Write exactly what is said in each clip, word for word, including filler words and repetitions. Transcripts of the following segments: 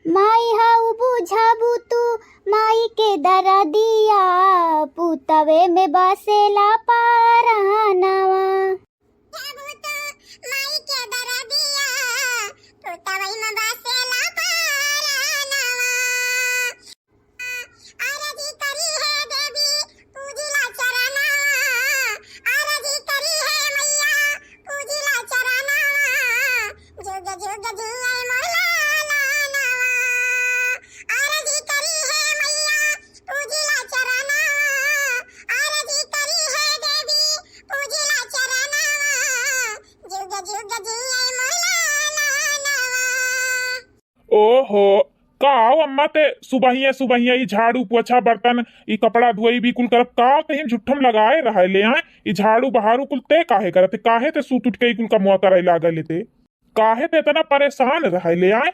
माई हऊ बुझाबू तू माई के दरदिया, पुतवे में बसेला पारानवा। बुझाबू तू माई के दरदिया, पुतवे में बसेला पारानवा। आरजी करी है देवी, पूजिला चरनवा। आरजी करी है मैया, पूजिला चरनवा। जुग जुग जिए मोर लालनवा। आरजी करी है मैया, पूजिला चरनवा। आरजी करी है देवी, पूजिला चरनवा। जुग जुग जिए मोर लालनवा। ओहो, का हो अम्मा, ते सुबहिये सुबहिये ई झाड़ू, पोछा, बर्तन, ई कपड़ा धोई भी कुल करब, का कहीं झुट्ठम लगाए रहले आए? ई झाड़ू बहारू कुल ते काहे करत? काहे ते सूत उठ के ई कुल कमुआ करे लागल ते? काहे ते इतना परेशान रहले आए?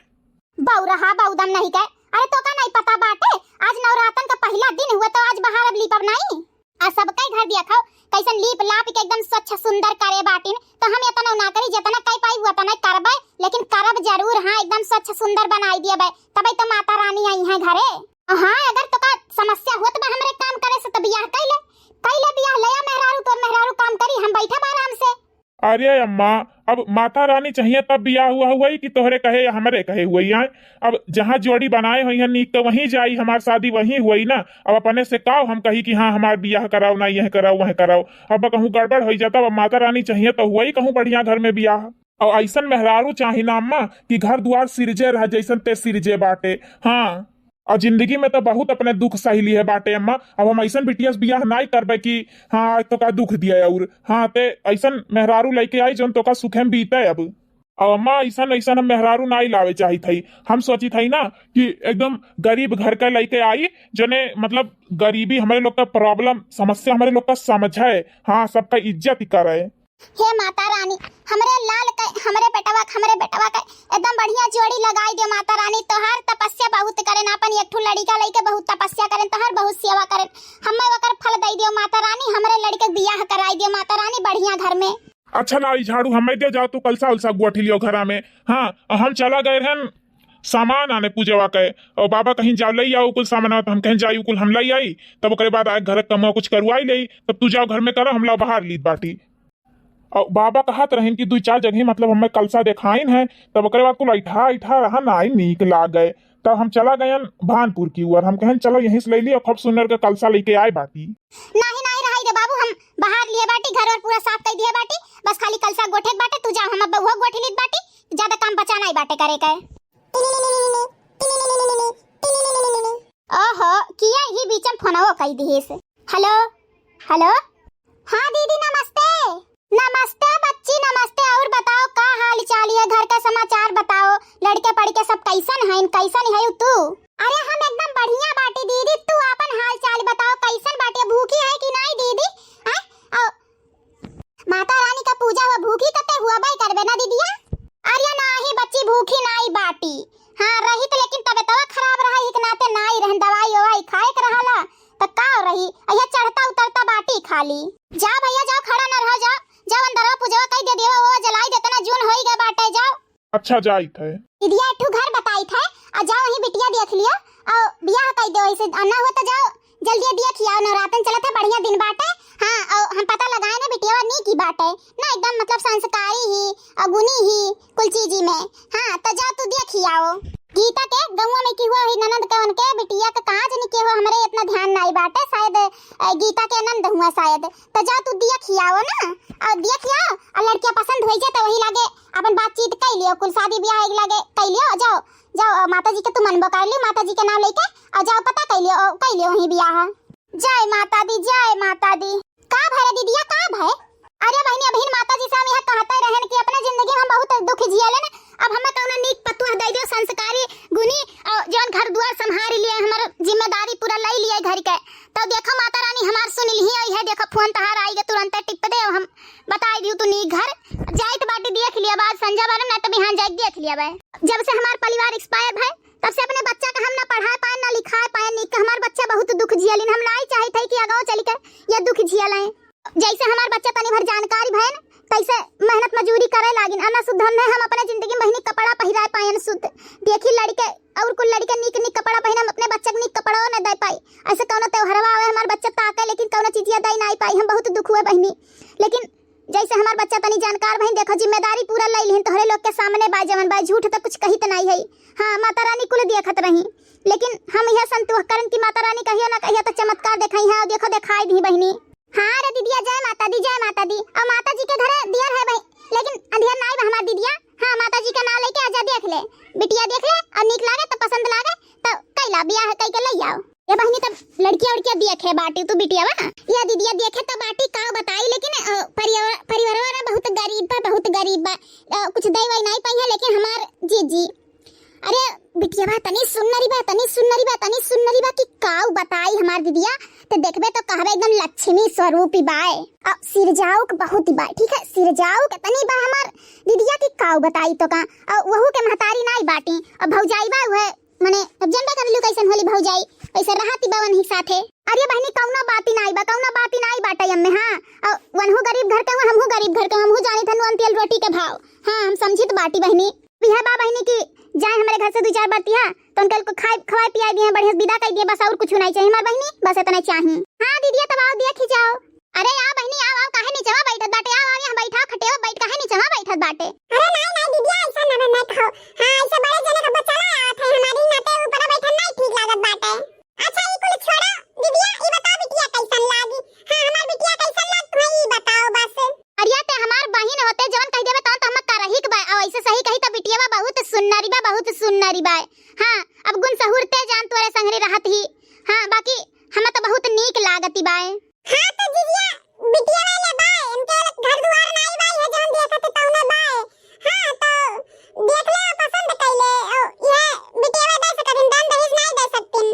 बौरहा बौदम नहीं के, अरे तो का नहीं पता बाटे, आज नवरातन का पहिला दिन हुआ तो आज बहारब लीपब नहीं। आ सबके घर देखो, कैसन लीप लाप के एकदम स्वच्छ सुंदर करे बाटिन। तो हम एतना ना करी, जेतना कई पाई उतना करबे, लेकिन करब जरूर। हाँ, एकदम स्वच्छ सुंदर बनाई दियबे, तबे तो माता रानी आई हैं घरे। हाँ, अगर तोका समस्या होत बा हमरे काम करे से, तो बियाह कई ले, कई ले बियाह, ले आ मेहरारू, तोर मेहरारू काम करी, हम बैठब आराम से। अरे अम्मा, अब माता रानी चाहिए तब बियाह हुआ हुई कि तोहरे कहे या हमरे कहे हुई आए? अब जहाँ जोड़ी बनाए हुई है नीक, तो वहीं जाई, हमार शादी वहीं हुई ना। अब अपने से काव हम कही कि हाँ, हमार बियाह कराओ ना, यह कराओ, वह कराओ। अब कहूँ गड़बड़ हो जाता, अब माता रानी चाहिए तो हुई कहूँ बढ़िया घर में बियाह। और ऐसन मेहरारू चाही ना अम्मा कि घर दुआर सिरजे रह, जैसन ते सिरजे बाटे। हाँ, और जिंदगी में तो बहुत अपने दुख सही लिए बाटे अम्मा। अब हम ऐसन बिटिया से बियाह नाई करबे कि हाँ, आज तोका दुख दिया और हाँ, ते ऐसन मेहरारू लेके आई जौन तोका सुखे में बीते। अब, अब अम्मा, ऐसन ऐसन हम मेहरारू नाई लावे चाहित हई। हम सोचित हई ना कि एकदम गरीब घर का लेके आई, जने मतलब गरीबी हमरे लोग का problem, समस्या हमरे लोग का समझे, हाँ, सबका इज्जत करे। हे माता रानी, हमरे लाल के, हमरे बेटवा के, हमरे बेटवा के एकदम बढ़िया जोड़ी लगाई दियो माता रानी। तोहार तपस्या बहुत करेन, आपन एक ठो लड़िका लइके बहुत तपस्या करेन, तोहार बहुत सेवा करेन। हम्मे ओकर फल दई दियो माता रानी, हमरे लड़िके के बियाह कराई दियो माता रानी बढ़िया घर में। अच्छा ला, ई झाड़ू हम्मे दियो, जाओ तू कलसा उलसा गोठी लियो घरा में। हाँ, हम चला गए रहन सामान आने पूजवा के, और बाबा कहीं जाओ लई आओ कुल सामान, तो हम कहेन जाई कुल हम लई आई, तब ओकरे बाद आए घर के कमवा कुछ करवाई लेई, तब तू जाओ घर में करो, हम ला बाहर लीत बाटी। और बाबा कहत रहिन कि दुई चार जगह मतलब हमें कलसा देखाइन है, तब ओकरे बाद कुल ऐठा ऐठा रहन आई नीक लागे। तब हम चला गयन भानपुर की ओर, हम कहेन चलो यहीं से ले ली और खूब सुंदर के कलसा लेके आए बाटी। नाही नाही रहाई रे बाबू, हम बाहर लिए बाटी, घर और पूरा साफ कर दिए बाटी, बस खाली कलसा गोठे के बाटे, तू जा, हम अब बहुआ गोठ लीत बाटी, ज्यादा काम बचा नहीं बाटे करे के। ओहो, किया ही बीच में फोनवो कई दिहिस। हेलो, हेलो। हाँ दीदी नमस्ते। नमस्ते बच्ची नमस्ते, और बताओ का हाल चाल है, घर का समाचार बताओ, लड़के पड़के सब कैसन हैं, कैसन है तू? अरे हम एकदम बढ़िया बाटी दीदी, तू आपन हाल चाल बताओ, कैसन बाटे, भूखी है कि नहीं दीदी? हैं? और माता रानी का पूजा हुआ, भूखी कते हुआ बाई करबे ना दीदिया? अरे नाही बच्ची, भूखी नाही बाटी। हाँ रही तो, लेकिन तबियतवा खराब रहा, एक नाते नाही रहन, दवाई ववाई खाए के रहला, त का रही, अहिया चढ़ता उतरता बाटी खाली। जाओ भैया जाओ, खड़ा न रहो, जाओ, जाओ अंदरवा पूजवा कई दे देवा, वो जलाई देता ना, जून होई गए बाटे, जाओ। अच्छा जाइत है। दीदिया एक ठो घर बताइत है, आ जाओ वहीं बिटिया देख लियो, और बियाह कई दो, ऐसे आना हो तो जाओ। जल्दी दिया खियाओ, नवरातन चलत है, बढ़िया दिन बाटे। हाँ, और हम पता लगाए ना, बिटिया नीक ही बाटे ना, एकदम मतलब संस्कारी ही और गुणी ही कुल चीजी में। हाँ, तो जाओ तू दिया खियाओ। गीता के गौवा में की हुआ ही ननद के, उनके बिटिया के कहाँ जनी के हुआ, हमरे इतना ध्यान नाई बाटे, शायद, अ, गीता के नंद हुआ शायद। तो जाओ तू दिया खियाओ ना, और दिया खियाओ, और लड़कियाँ पसंद होई जाए तो वही लागे अपन बातचीत कई लियो, कुल शादी ब्याह एक लागे कई लियो, जाओ। जाओ, अ, माता जी के तू मनबो कर लियो, माता जी के नाम लेके, अ, जाओ पता कर लियो, अ, कर लियो वहीं बियाह। जय माता दी, जय माता दी। का भय रे दीदिया, का भय? अरे बहिनी, अबहिन माता जी से हम यह कहते रहन कि अपने जिंदगी में हम बहुत दुख जियले न, अब हमें कौनो नीक पतुआ दे दियो, संस्कारी, गुनी, अ, जौन घर दुआर संभाल लिए, हमार जिम्मेदारी पूरा ले लिए घर के। तो देखो माता रानी हमार सुन ली, यही है देखो फोन तहार आई गए, तुरंत टिप दे, हम बताई दियो तू नीक घर। जाइत बाटी देख लिया बाद संझा बारम, ना तो बिहान जाइत देख लिया बे। जब से हमार परिवार expire भय, तब से अपने बच्चा का हम ना पढ़ाए पाए, ना लिखाए पाए, नीक हमार बच्चा बहुत दुख जियलिन। हम नाई चाहित है कि आगाओ चल के ये दुख जियलें। जैसे हमार बच्चा तनी भर जानकारी भयन, तैसे मेहनत मजूरी करे लागिन। अना शुद्ध हम है, हम अपने जिंदगी में बहिनी कपड़ा पहिराए पायन शुद्ध। देखी लड़के कुल लड़िका नीक नीक कपड़ा पहिने, हम अपने बच्चा के नीक कपड़ा न दे पाई। ऐसे कौनो त्योहारवा आवे, हमार बच्चा ताके, लेकिन कौनो चीजिया दे नाई पाई, हम बहुत दुख हुए बहिनी। लेकिन जैसे हमार बच्चा तनी जानकार बहिन, देखो जिम्मेदारी पूरा ले लिहिन, तोहरे लोग के सामने बा जवन बा, झूठ त कुछ कहित नाई है। हाँ, माता रानी कुल देखत रही, लेकिन हम यह संतोष करन कि माता रानी कहियो ना कहियो तो चमत्कार देखाई है, और देखो देखाई दी बहिनी। हाँ रे दीदिया, जय माता दी, जय माता दी। और माता जी के घरे दियर है भाई, लेकिन अंधियर नाई बा हमार दीदिया। हाँ, माता जी का नाम लेके आजा, देख ले बिटिया, देख ले, और नीक लागे तो पसंद लागे तो कैला बियाह कई के ले आओ। ये बहिनी तब लड़किया उड़किया देखे बाटी तू बिटिया बा ना, ये दीदिया देखे तो बाटी का बताई, लेकिन अ, परिवार परिवारवा ना बहुत गरीब बा, बहुत गरीब बा, अ, कुछ दे वही नहीं पाई है, लेकिन हमार जीजी अरे बिटिया बा तनी सुन्नरी बा, तनी सुन्नरी बा, तनी सुन्नरी बा कि काऊ बताई हमार दीदिया। ते देखबे तो कहबे एकदम लक्ष्मी स्वरूप ही बाय। अब सिरजाऊ के बहुत ही बाय, ठीक है, सिरजाऊ के तनी बा हमार दीदिया कि काऊ बताई तो का। अब वहू के महतारी नाई बाटी, अब भौजाई बा उहे, मने अब जनबे कर लू कैसन होली भौजाई, वैसे रहती बा वनही साथे। अरे बहिनी कौनो बात ही नाई बा, कौनो बात ही नाई बाटे एम्मे। हाँ, अब वनहू गरीब घर के हूँ, हमहू गरीब घर के हूँ, हमहू जानी थनु नून तेल रोटी के भाव। हाँ, हम समझित बाटी बहिनी। बिहा बा बहिनी की जाए हमरे घर से दू चार बार तिहा, तो उनके को खाए, खवाए पियाए दिए, बढ़िया से विदा कर दिए, बस और कुछ नहीं चाहिए हमार बहिनी, बस इतना चाहिए। हाँ दीदिया, तब आओ देखी जाओ। अरे आओ बहिनी, आओ, आओ, काहे नीचवा बैठत बाटे, आओ, आओ, यहाँ बैठाओ, खटिया बैठ, काहे नीचवा बैठत बाटे? अरे नहीं, नहीं दीदिया, ऐसा ना, ना कहो। हाँ, ऐसे बड़े जने का बच्चा ना आवत है, हमारी नाते ऊपर बैठन नहीं ठीक लागत बाटे। अच्छा, ई कुल छोड़ा, दीदिया, ई बताओ, बिटिया कैसन लागी? हाँ, हमार बिटिया कैसन लाग, तुम्हें ई बताओ बस। अरे, ते हमार बहिन होते, जवन कह देबे, तवन तो हम करही के बा। और ऐसे सही कही, तो बिटिया बा बहुत सुन्नरी बा, बहुत सुन्नरी बा। हाँ, अब गुण सहूर ते जान तोरे संगरे रहत ही। हाँ, बाकी हमें तो बहुत नीक लागती बाय। हाँ, तो दीदिया, बिटिया वाले बाय, इनके घर दुआर नाई बाय, ये जवन देखत है, तौने बाय। हाँ, तो देख ले, पसंद कैले, ओ, ये बिटिया दे सकतिन, दान दहेज नाई दे सकतिन।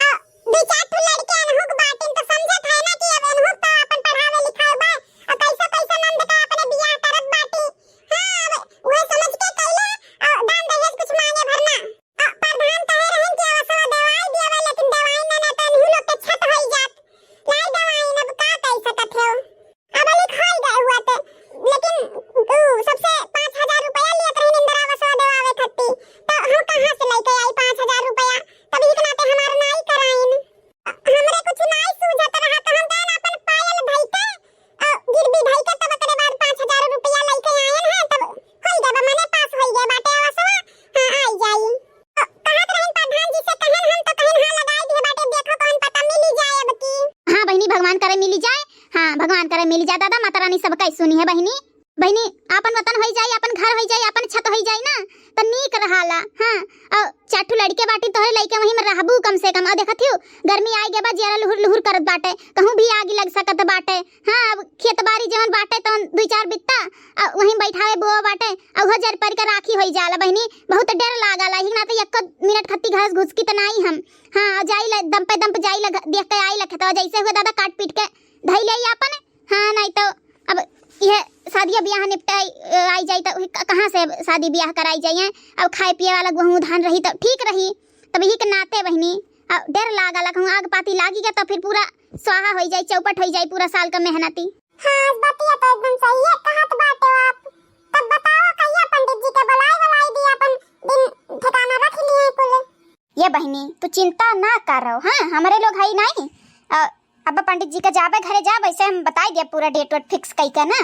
आ, दू चार ठो लड़के अनहुक बाटिन, तो समझत है ना कि अब अनहुक तो अपन पढ़ावे लिखावे बा, आ कैसे कैसे नंद का अपने बियाह करत बाटी। हाँ, अब उहे समझ के कैले, आ, दान दहेज कुछ मांगे भर ना। आ, प्रधान कहे रहन कि अवसवा देवाई दियावे, लेकिन देवाई ना, ना तो अनहु लोग के छत होई जात। लाई देवाई, अब का कह सकत हो? अब लिखाई गए हुआ थे, लेकिन उ सबसे पाँच हजार रुपया लियत रही इंदिरा आवास देवावे खत्ती, तो हम कहाँ से लेके आई पाँच हजार रुपया? तब एक नाते हमार नाई कराइन। हमरे कुछ नाई सूझत रहा, तो हम कहन अपन पायल धई के, अ, गिरवी धई के, तब ओकरे बाद पाँच हजार रुपया लेके आयन है, तब होई गए बा, मने पास होई गए बाटे आवासवा, हाँ, आई जाई। कहत रहिन प्रधान जी से कहन हम तो कहन हाँ लगाई दिए बाटे, देखो कौन पता मिली जाए अब की। हाँ बहिनी, भगवान करे मिली जाए, हाँ भगवान करे मिली जाए दादा, माता रानी सबका सुनी है बहिनी। बहिनी, आपन वतन होई जाई, आपन घर होई जाई, आपन छत होई जाई ना, त नीक रहाला। हाँ, और चार ठो लड़के बाटी तोहरे लइके वहीं में रहबू कम से कम। और देखत हियो गर्मी आइ गए बा, जियरा लुहुर लुहुर करत बाटे, कहूँ भी आगी लग सकत बाटे। हाँ, अब खेत बारी जवन बाटे तवन दुई चार बित्ता, आ, वहीं बैठावे बोआ बाटे, आ, उहो जर पर के राखी होई जाला बहिनी, बहुत डर लागला। ही ना तो एको मिनट खत्ती घास घुस की त नाई हम। हाँ, जाई ला, दम पे दम पे जाई ला, घ-, देख के आई ला खेतवा, जैसे हुए दादा काट पीट के धई ले आई आपन। हाँ, नहीं तो अब यह शादिया ब्याह निपटाई, अ, आई जाई तो क-, कहाँ से अब शादी ब्याह कराई जाई है? अब खाए पिए वाला गेहूँ धान रही तो ठीक रही, तब यही के नाते बहिनी, अब डर लागला कहूँ आग पाती लागी गया तो फिर पूरा स्वाहा होई जाई, चौपट होई जाई पूरा साल का मेहनती। हाँ, बतिया तो एकदम सही है, कहत बाटे आप। तब बताओ, कहिया पंडित जी के बुलाई, बुलाई दी, अपन दिन ठिकाना रख लिए कुल। ये बहिनी, तू चिंता ना करो, हाँ, हमरे लोग हई नहीं। अ, अब पंडित जी के जाबे घरे जाबे, वैसे हम बताई दिया पूरा डेट वेट फिक्स कई के ना।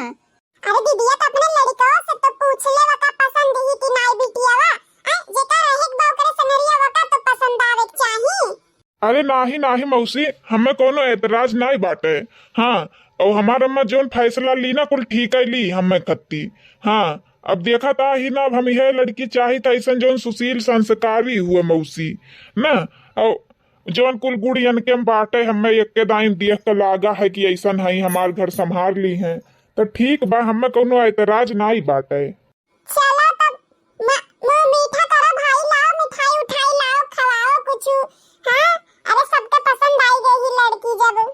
अरे दीदिया, तो अपने लड़िकवा से तो पूछ ले, वका पसंद ही कि नाई बिटियावा। हैं, जेका रहे के बा ओकरे संगरिया, वका तो पसंद आवे के चाही। अरे नाही, नाही मौसी, हमें कोनो एतराज नाही बाटे। हाँ, और हमार अम्मा जोन फैसला ली ना, कुल ठीक है ली हमें खत्ती। हाँ, अब देखा ता ही ना, अब हम यह लड़की चाहित ऐसन जोन सुशील संस्कारी हुए मौसी, ना, और जोन कुल गुड़ियन के बाटे, हमें एक्के दाइन देख के लागा है कि ऐसन है हमार घर संभार ली हैं, तो ठीक बा, हमें कोनो एतराज नाही बाटे। चलो तब म-, मुंह मीठा करो भाई, लाओ मिठाई उठाई, लाओ खवाओ कुछ। हाँ, अरे सबके पसंद आई गई ही लड़की जब।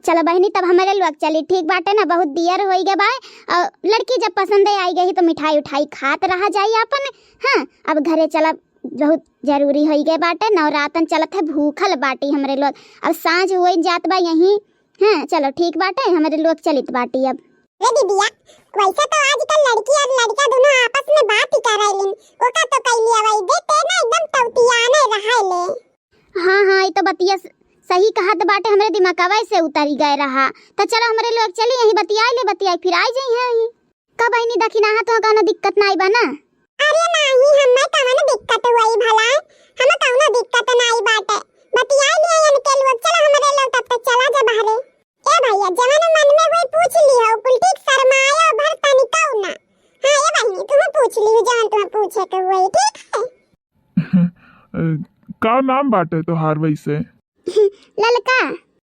चलो बहिनी, तब हमरे लोग चली, ठीक बाटे ना, बहुत दियर होई गए बा, और लड़की जब पसंद आई गई तो मिठाई उठाई खात रहा जाई आपन। हाँ, अब घरे चलब, बहुत जरूरी होई गए बाटे, नवरातन चलत है, भूखल बाटी हमरे लोग, अब सांझ होई जात बा यहीं। हाँ, चलो ठीक बाटे, हमरे लोग चलित बाटी अब। रे दीदिया, वैसे तो आजकल लड़की और लड़का दोनों आपस में बात ही कर रहे, ओका तो कैली अवई दे, ते ना एकदम तौतियाने हाँ, हाँ, ई तो बतिया स-, सही कहत बाटे, हमरे दिमागवा से उतरी गए रहा। त चलो हमरे लोग चली, यहीं बतियाई ले, बतियाई फिर आई जइहैं। का बहिनी दखिनाहा, तोह कौनो दिक्कत नाई बा ना? अरे नाही, हमें कवन दिक्कत हुई भला? हमें कौनो दिक्कत नाई बाटे। बतियाई लिया इनके लोग, चलो हमरे लोग तब तक चला जा बहरे। ए भैया, जवन मन में हुई पूछ लियो, कुल ठीक शर्मायो भर तनिकौ ना। हाँ, ए बहिनी, तुम पूछ लियो, जवन तुम पूछे के हुई, ठीक है? अ, का नाम बाटे तोहार वैसे? ललका।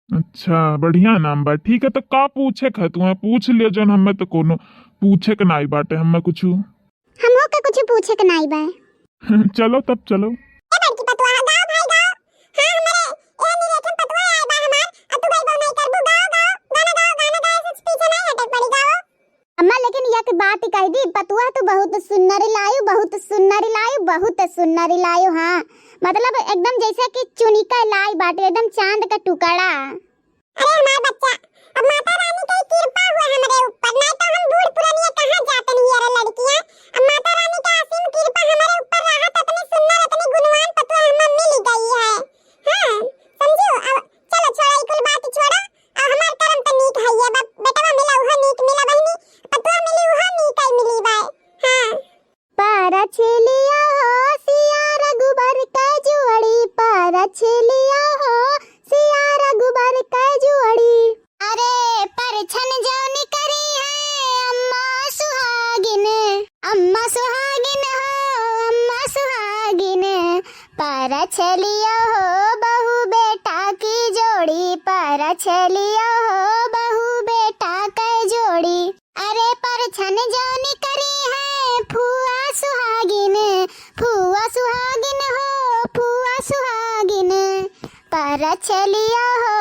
अच्छा, बढ़िया नाम बा। ठीक है, तो का पूछे के है तुम्हें? पूछ लियो जौन, हमें तो कोनो पूछे के नाई बाटे, हमें कुछ। हमहू के कुछ पूछे के नाई बा। चलो तब, चलो। ए बड़की पतुआ, गाओ भाई, गाओ। हाँ, हमरे ए निरेठन पतुआ आए बा हमार, अब तू गई बहू नहीं करबू, गाओ, गाओ, गाना गाओ, गाना गाए से पीछे नहीं हटे के पड़ी, गाओ। अम्मा, लेकिन एक बात कह दी, पतुआ तू बहुत सुन्नर लायू, बहुत सुन्नर लायू, बहुत सुन्नर लायू। हाँ, मतलब एकदम जैसे कि चुनी का लाई बाटे, एकदम चांद का टुकड़ा। अरे हमार बच्चा, अब माता रानी के कृपा हुआ हमरे ऊपर, नहीं तो हम बूढ़ पुरनिया कहाँ जाते नहीं, अरे लड़कियाँ। अब माता रानी का असीम कृपा हमरे ऊपर रहा, तो इतनी सुन्नर, इतनी गुणवान पतुआ हमें मिल गई है। हाँ, समझू? अब चलो, छोड़ा, ई कुल बात छोड़ा। अब हमार करम तो नीक है, ये बा-, बेटवा मिला उहो नीक मिला बहिनी, पतुआ मिली उहो नीक आई मिली बाय। हाँ। परछलिया हो सिया रघुबर के जोड़ी, परछलिया हो सिया रघुबर के जोड़ी। अरे परछन जौनी करी है अम्मा सुहागिन, अम्मा सुहागिन हो, अम्मा सुहागिन। परछलिया हो बहू बेटा की जोड़ी, परछलिया हो बहू बेटा के जोड़ी। अरे परछन जौनी करी है फुआ सुहागिन, फुआ सुहागिन हो, फुआ सुहागिन। परछलिया हो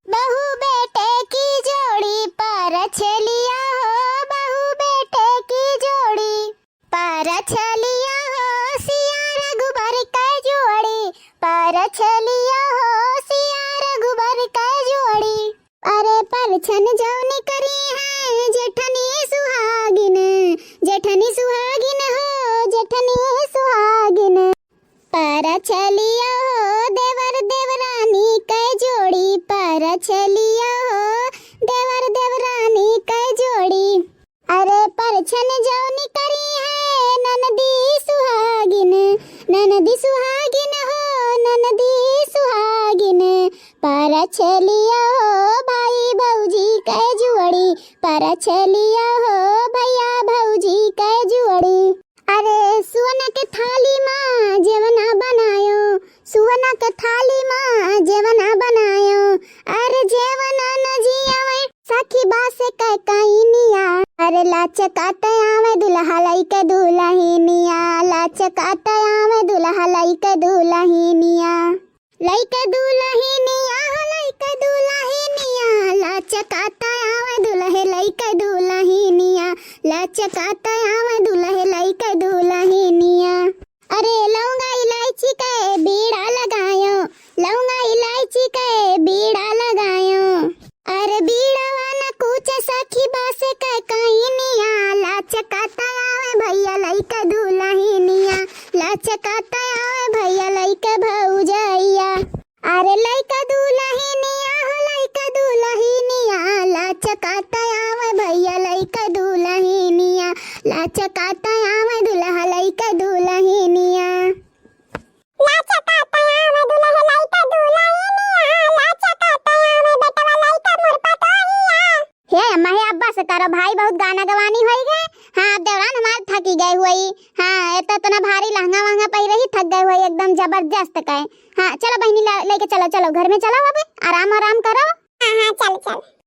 बहू बेटे की जोड़ी, परछलिया हो बहू बेटे की जोड़ी। परछलिया हो सिया रघुबर के जोड़ी, परछलिया हो सिया रघुबर के जोड़ी। अरे परछन जौनी करी है जेठनी सुहागिन, जेठनी सुहागिन हो, जेठनी सुहागिन। परछलिया हो देवर देवरानी के जोड़ी, परछलिया हो देवर देवरानी के जोड़ी। अरे परछन जौनी करी है ननदी सुहागिन, ननदी सुहागिन हो, ननदी सुहागिन। परछलिया हो भाई भौजी के जुअड़ी, परछलिया हो भैया भौजी के जुअड़ी। अरे सुअना के थाली मा जेवना बनायो, सुअना के थाली मा जेवना बनायो। अरे जेवना न जियावे सखी बास के कइनिया। अरे लाचकात आवे दुल्हा लइके दुलहिनिया, लाचकात आवे दुल्हा लइके दुलहिनिया। लइके दुलहिनिया हो लइके दुलहिनिया, लाचकात आवे दुलहे लइके दुलहिनिया, लाचकात आवे दुलहे लइके दुलहिनिया। अरे लौंगा इलायची के बीड़ा लगायो, लौंगा इलायची के बीड़ा लगायो। अरे बीड़वा न कूचे सखी बास के कइनिया, लाचकात आवे भैया लइके दुलहिनिया, लाचकात आवे भैया लइके भौजैया। अरे लइके दुलहिनिया हो लइके दुलहिनिया, लाचकात आवे भैया लइके दुलहिनिया, लाचकात आवे दुलहा लइके दुलहिनिया। लाचकात आवे दुलहा लइके दुलहिनिया, लाचकात आवे बेटवा लइके मोर पतोहिया। हे अम्मा, हे अब्बा से करो भाई, बहुत गाना गवानी होई गए। हाँ, अब देवरान हमार थकी गए हुई। हाँ, ये तो इतना भारी लहंगा वहंगा पहिरे ही थक गए हुई, एकदम जबरदस्त कहे। हाँ, चलो बहिनी, ले, लेके चलो, चलो घर में चलो, अब आराम आराम करो। हाँ, हाँ, चल, चल।